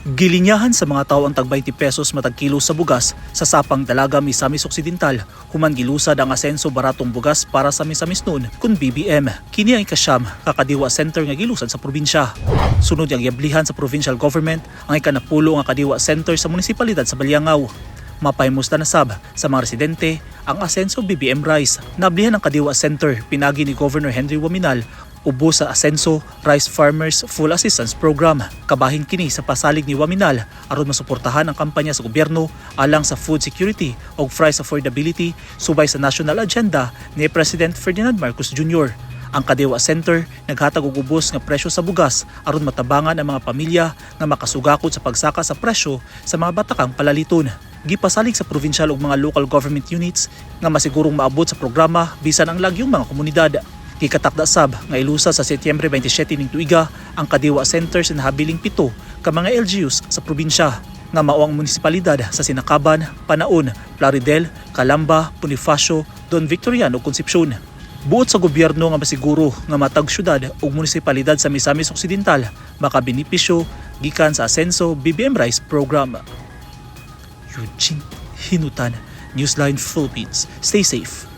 Gilinyahan sa mga tao ang tag 20 pesos matag kilo sa bugas sa Sapang Dalaga, Misamis Occidental human gilusad ang Asenso Baratong Bugas para sa Misamisnon kun BBM. Kini ang ikasyam ka Kadiwa Center nga gilusad sa probinsya. Sunod ang giablihan sa provincial government ang ikanapulo nga Kadiwa Center sa munisipalidad sa Baliangao. Mapahimuslan na sab sa mga residente ang Asenso BBM Rice. Nablihan ang Kadiwa Center pinagi ni Governor Henry Oaminal ubos sa Asenso Rice Farmers Full Assistance Program. Kabahin kini sa pasalig ni Oaminal aron masuportahan ang kampanya sa gobyerno alang sa food security ug price affordability subay sa national agenda ni President Ferdinand Marcos Jr. Ang Kadiwa Center naghatag og ubos nga presyo sa bugas aron matabangan ang mga pamilya nga makasugakot sa pagsaka sa presyo sa mga batakang palaliton. Gipasalig sa provincial ug mga local government units nga masigurong maabot sa programa bisan ang lagyong mga komunidad. Gikatakda sab nga ilusad sa Setyembre 27 ning tuiga ang Kadiwa Center sa nahabiling 7 ka mga LGUs sa probinsya nga mao ang munisipalidad sa Sinacaban, Panaon, Plaridel, Calamba, Bonifacio, Don Victoriano, Concepcion. Buot sa gobyerno nga masiguro nga matag syudad ug munisipalidad sa Misamis Occidental makabenepisyo gikan sa Asenso BBM Rice Program. Eugene Hinutan, Newsline Philippines. Stay safe.